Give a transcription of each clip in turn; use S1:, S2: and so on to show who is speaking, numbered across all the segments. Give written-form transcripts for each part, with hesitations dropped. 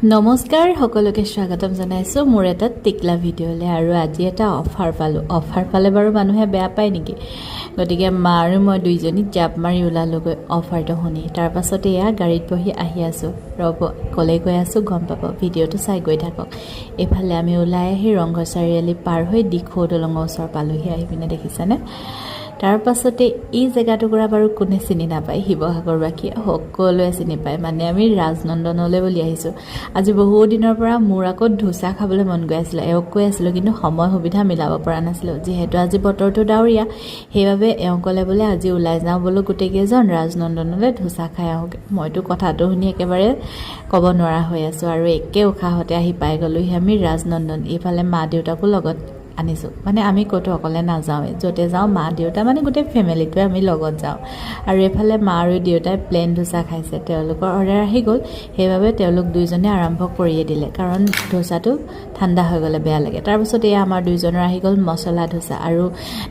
S1: নমস্কাৰ, সকলোকে স্বাগতম জনাইছোঁ মোৰ এটা টিকলা ভিডিঅ'লৈ। আৰু আজি এটা অফাৰ পালোঁ। অফাৰ পালে বাৰু মানুহে বেয়া পায় নেকি? গতিকে মা আৰু মই দুইজনী জাপ মাৰি ওলালোগৈ অফাৰটো শুনি। তাৰপাছতে এয়া গাড়ীত বহি আহি আছোঁ। ৰ'ব, ক'লৈ গৈ আছোঁ গম পাব, ভিডিঅ'টো চাই গৈ থাকক। এইফালে আমি ওলাই আহি ৰংঘৰ চাৰিআলি পাৰ হৈ দিখৌ দলঙৰ ওচৰ পালোহি আহি পিনে, দেখিছেনে? তাৰ পাছতে এই জেগাটুকুৰা বাৰু কোনে চিনি নাপায়? শিৱসাগৰবাসীয়ে সকলোৱে চিনি পায়। মানে আমি ৰাজনন্দনলৈ বুলি আহিছোঁ আজি। বহুত দিনৰ পৰা মোৰ আকৌ ধোচা খাবলৈ মন গৈ আছিলে। এওঁক কৈ আছিলোঁ, কিন্তু সময় সুবিধা মিলাব পৰা নাছিলোঁ। যিহেতু আজি বতৰটো ডাৱৰীয়া, সেইবাবে এওঁ ক'লে বোলে আজি ওলাই যাওঁ বোলো গোটেইকেইজন ৰাজনন্দনলৈ, ধোচা খাই আহোঁগৈ। মইতো কথাটো শুনি একেবাৰে ক'ব নোৱাৰা হৈ আছোঁ। আৰু একে উশাহতে আহি পাই গ'লোহি আমি ৰাজনন্দন। এইফালে মা দেউতাকো লগত আনিছোঁ। মানে আমি ক'তো অকলে নাযাওঁৱেই, য'তে যাওঁ মা দেউতা মানে গোটেই ফেমিলিটোৱে আমি লগত যাওঁ। আৰু এইফালে মা আৰু দেউতাই প্লেইন ধোচা খাইছে। তেওঁলোকৰ অৰ্ডাৰ আহি গ'ল, সেইবাবে তেওঁলোক দুইজনে আৰম্ভ কৰিয়ে দিলে, কাৰণ ধোচাটো ঠাণ্ডা হৈ গ'লে বেয়া লাগে। তাৰপাছত এয়া আমাৰ দুইজনৰ আহি গ'ল মছলা ধোচা। আৰু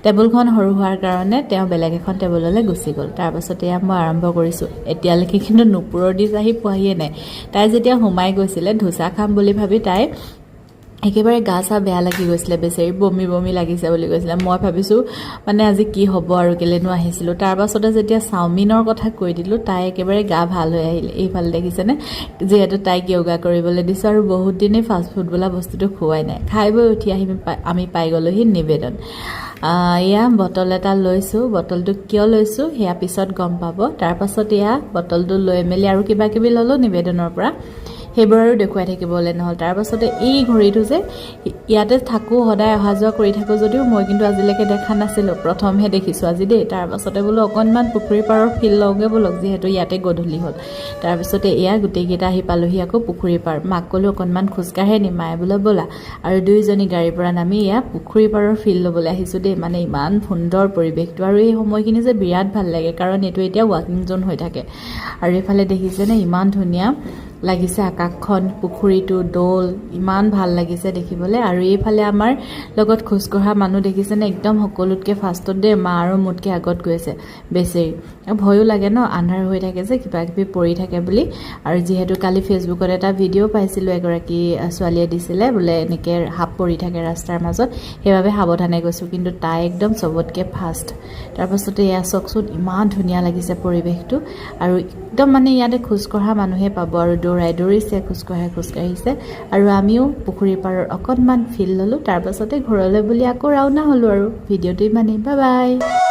S1: টেবুলখন সৰু হোৱাৰ কাৰণে তেওঁ বেলেগ এখন টেবুললৈ গুচি গ'ল। তাৰপাছত এয়া মই আৰম্ভ কৰিছোঁ। এতিয়ালৈকে কিন্তু নুপুৰৰ ডিছ আহি পোৱাহিয়ে নাই। তাই যেতিয়া সোমাই গৈছিলে ধোচা খাম বুলি ভাবি, তাই একেবাৰে গা চা বেয়া লাগি গৈছিলে বেচেৰি, বমি বমি লাগিছে বুলি কৈছিলে। মই ভাবিছোঁ মানে আজি কি হ'ব আৰু, কেলেনো আহিছিলোঁ। তাৰ পাছতে যেতিয়া চাওমিনৰ কথা কৈ দিলোঁ, তাই একেবাৰে গা ভাল হৈ আহিলে। এইফালে দেখিছেনে, যিহেতু তাইক য়োগা কৰিবলৈ দিছোঁ আৰু বহুত দিনেই ফাষ্ট ফুড বোলা বস্তুটো খোৱাই নাই। খাই বৈ উঠি আহি আমি পাই গ'লোহি নিবেদন। এয়া বটল এটা লৈছোঁ। বটলটো কিয় লৈছোঁ সেয়া পিছত গম পাব। তাৰপাছত এয়া বটলটো লৈ মেলি আৰু কিবা কিবি ল'লোঁ নিবেদনৰ পৰা, সেইবোৰ আৰু দেখুৱাই থাকিবলৈ নহ'ল। তাৰপাছতে এই ঘড়ীটো যে ইয়াতে থাকোঁ, সদায় অহা যোৱা কৰি থাকোঁ যদিও মই কিন্তু আজিলৈকে দেখা নাছিলোঁ, প্ৰথমহে দেখিছোঁ আজি দেই। তাৰপাছতে বোলো অকণমান পুখুৰী পাৰৰ ফিল লওঁগৈ ব'লক, যিহেতু ইয়াতে গধূলি হ'ল। তাৰপিছতে এয়া গোটেইকেইটা আহি পালোহি আকৌ পুখুৰী পাৰ। মাক ক'লোঁ অকণমান খোজকাঢ়ে নি, মায়ে বোলে ব'লা। আৰু দুয়োজনী গাড়ীৰ পৰা নামি এয়া পুখুৰী পাৰৰ ফিল ল'বলৈ আহিছোঁ দেই। মানে ইমান সুন্দৰ পৰিৱেশটো আৰু এই সময়খিনি যে বিৰাট ভাল লাগে, কাৰণ এইটো এতিয়া ৱাকিং জ'ন হৈ থাকে। আৰু এইফালে দেখিছেনে, ইমান ধুনীয়া লাগিছে আকাশখন, পুখুৰীটো, দৌল, ইমান ভাল লাগিছে দেখিবলৈ। আৰু এইফালে আমাৰ লগত খোজকঢ়া মানুহ দেখিছেনে, একদম সকলোতকৈ ফাৰ্ষ্টত দেই, মা আৰু মোতকৈ আগত গৈছে বেচেৰি। ভয়ো লাগে ন, আন্ধাৰ হৈ থাকে যে, কিবা কিবি পৰি থাকে বুলি। আৰু যিহেতু কালি ফেচবুকত এটা ভিডিঅ' পাইছিলোঁ, এগৰাকী ছোৱালীয়ে দিছিলে বোলে এনেকৈ সাপ পৰি থাকে ৰাস্তাৰ মাজত, সেইবাবে সাৱধানে গৈছোঁ। কিন্তু তাই একদম চবতকৈ ফাৰ্ষ্ট। তাৰপাছতে এয়া চাওকচোন, ইমান ধুনীয়া লাগিছে পৰিৱেশটো। আৰু একদম মানে ইয়াতে খোজকঢ়া মানুহে পাব আৰু দৌৰাই দৌৰিছে, খোজকঢ়াই খোজকাঢ়িছে। আৰু আমিও পুখুৰীৰ পাৰৰ অকণমান ফিল ল'লোঁ। তাৰপাছতে ঘৰলৈ বুলি আকৌ ৰাওনা হ'লোঁ। আৰু ভিডিঅ'টো ইমানেই, বাই বাই।